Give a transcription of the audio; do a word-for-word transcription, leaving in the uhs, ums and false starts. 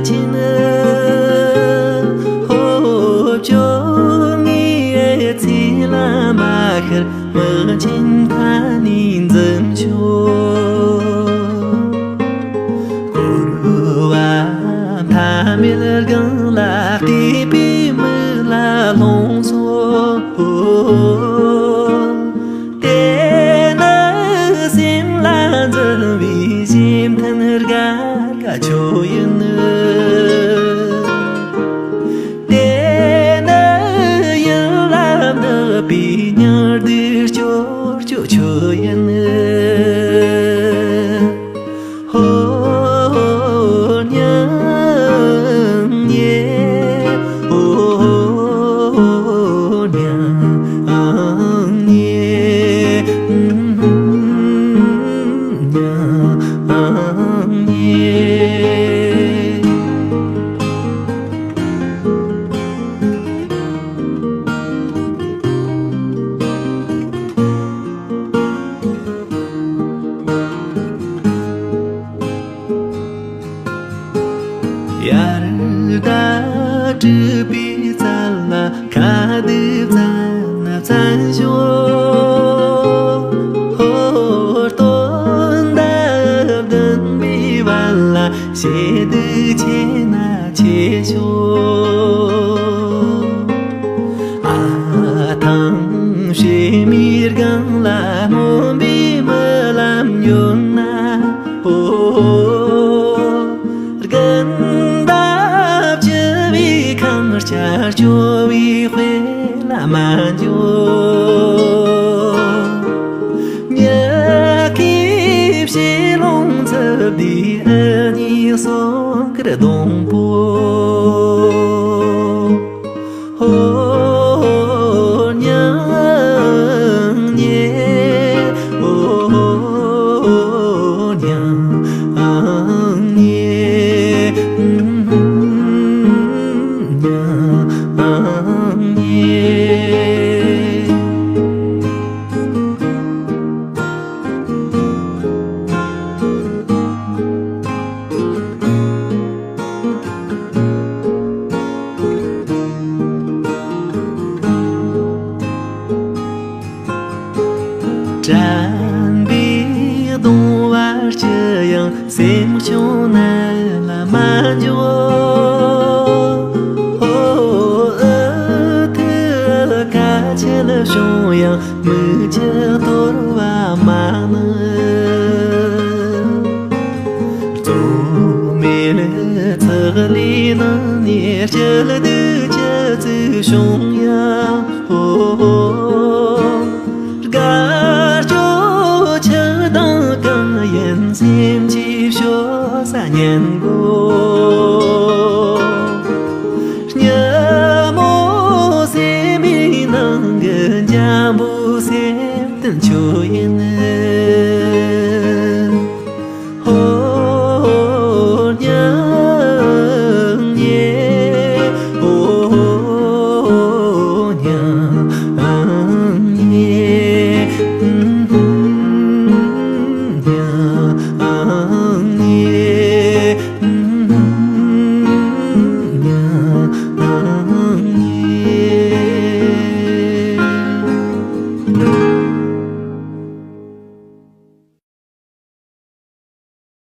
ཆེན། ཧོ་བཅོ་ལྔའི་ཚེས་ལ་མ་ཤར་མི་ཆེན་ཐ་ནི་འཛུམ་ཤོག་འཁོར་བ་མཐའ་མེད་སྒང་ལ་བལྟས་པའི་མིག་ལ་ལྷུང་སོང་། དེ་ནི་སེམས་ལ་འཛིན་པའི་སེམས་མཐུན་དགའ་དགའ་ཁྱོད་ཡིན། དེ་ནི་ཡིད་ལ་ནུབ་པའི་ཉི་ཟླའི་སྐྱོ་སྐྱོ་ཁྱོད་ཡིན། ཧོ་ཉི་ཉི་ཧོ་ཉི་ཨང་ཉི་ཉི་ཨང་ཉི། ཡར་ཟླ་དྲུག་པའི་ཚལ་ལ་ཁ་བདེ་བཙན་ན་བཙན་ཞོག་ཧོ་སྟོན་ཟླ་བདུན་པའི་བར་ལ་ཞེ་སྡུག་ཆེ་ན་ཆེ་ཤོག་ཨ་ཐང་བྱེ་མའི་སྒང་ལ་སྨོན་པའི་རྨི་ལམ་ཡོད་ན། ཨོ། དགུན་ཟླ་བཅུ་བའི་ཁམས་སྐྱ་སྐྱོ་བའི་དཔེ་ལ་མ་འཇོག་ཉི་ཁའི་བྱེ་རླུང་འཚུབ་དུས་འུ་གཉིས་སོ་ཀར་སྡོང་པོ། ཧོ་ཉི་ཉི་ཧོ་ཉི་ཨང་ཉི་ཉི་ཨང་ཉི། དྲན་པའི་གདུང་བ་ཅི་ཡང་སེམས་སྐྱོ་ནད་ལ་མ་འཇོག་ཨོ་འུ་ཐུག་ཁ་ཆད་བྱུང་ཡང་མིག་ཆུ་གཏོར་བ་མ་ནུས། རྩོལ་མེད་ཚགས་ལས་ནང་ནས་སྐྱིད་སྡུག་ཅི་ཙིག་བྱུང་ཡང་ཧོ། དགའ་སྐྱོ་ཆགས་སྡང་གང་ཡིན་སེམས་ཀྱིས་ཤོར་ས་ཉན་དགོས།